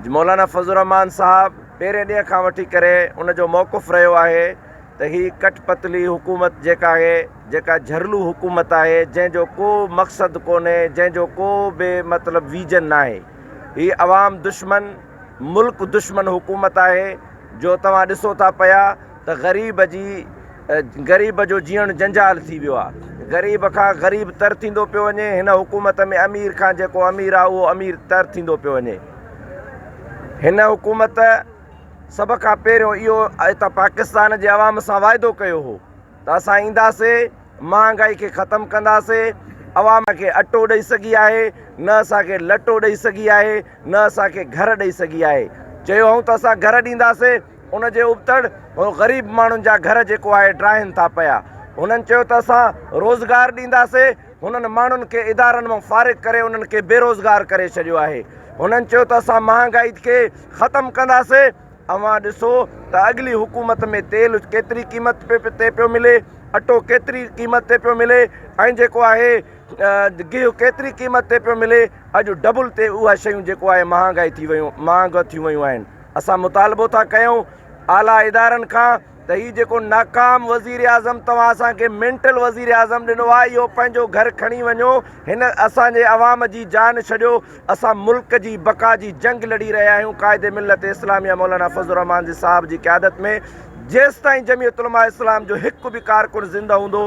مولانا فضل الرحمان صاحب پهرين ڏينهن کان وٺي ڪري ان جو موقف رهيو آهي ته هي ڪٺ پتلي حڪومت جيڪا آهي جيڪا جهرلو حڪومت آهي جنهن جو ڪو مقصد ڪونهي جنهن جو ڪو به مطلب ويزن ناهي هي عوام دشمن ملڪ دشمن حڪومت آهي جو توهان ڏسو ٿا پيا ته غريب جي غريب جو جيئڻ جنجال ٿي ويو آهي غريب کان غريب تر ٿيندو پيو وڃي هن حڪومت ۾ امير کان جيڪو امير آهي اهو امير تر ٿيندو پيو وڃي هن حڪومت سڀ کان پهريون اهو هتان پاڪستان جي عوام سان واعدو ڪيو هو ته اسان اينداسي مهانگائي کي ختم ڪنداسي عوام کي اٽو ڏئي سگهي آهي نه اسان کي لٽو ڏئي سگهي آهي نه اسان کي گهر ڏئي سگهي آهي چيو هئون ته اسان گهر ڏينداسي ان جي ابتڙ هو غريب ماڻهن جا گهر جيڪو آهي ڊاهين ٿا پيا. هنن چيو ته اسان روزگار ڏينداسي، هنن ماڻهن کي ادارن مان فارغ ڪري انهن کي بيروزگار ڪري ڇڏيو آهي. هنن چيو ته اسان مهانگائي کي ختم ڪنداسي، اوهان ڏسو ته اڳلي حڪومت ۾ تيل ڪيتري قيمت تي پيو ملي، اٽو ڪيتري قيمت تي پيو ملي ۽ جيڪو آهي گيهه ڪيتري قيمت تي پيو ملي، اڄ ڊبل تي اها شيون جيڪو آهي مهانگائي ٿي ويون مهانگا ٿيون ويون آهن. اسان مطالبو ٿا ڪيون اعليٰ ادارن کان ته هي جيڪو ناڪام وزيراعظم توهان اسان کي مينٽل وزيراعظم ڏنو آهي اهو پنهنجو گهر کڻي وڃو هن اسان جي عوام جي جان ڇڏيو اسان ملڪ جي بقا جي جنگ لڙي رهيا آهيون قائد ملت اسلاميه مولانا فضل الرحمان جي صاحب جي قيادت ۾ جيستائين جمعيت علماء اسلام جو هڪ به ڪارڪن زنده هوندو.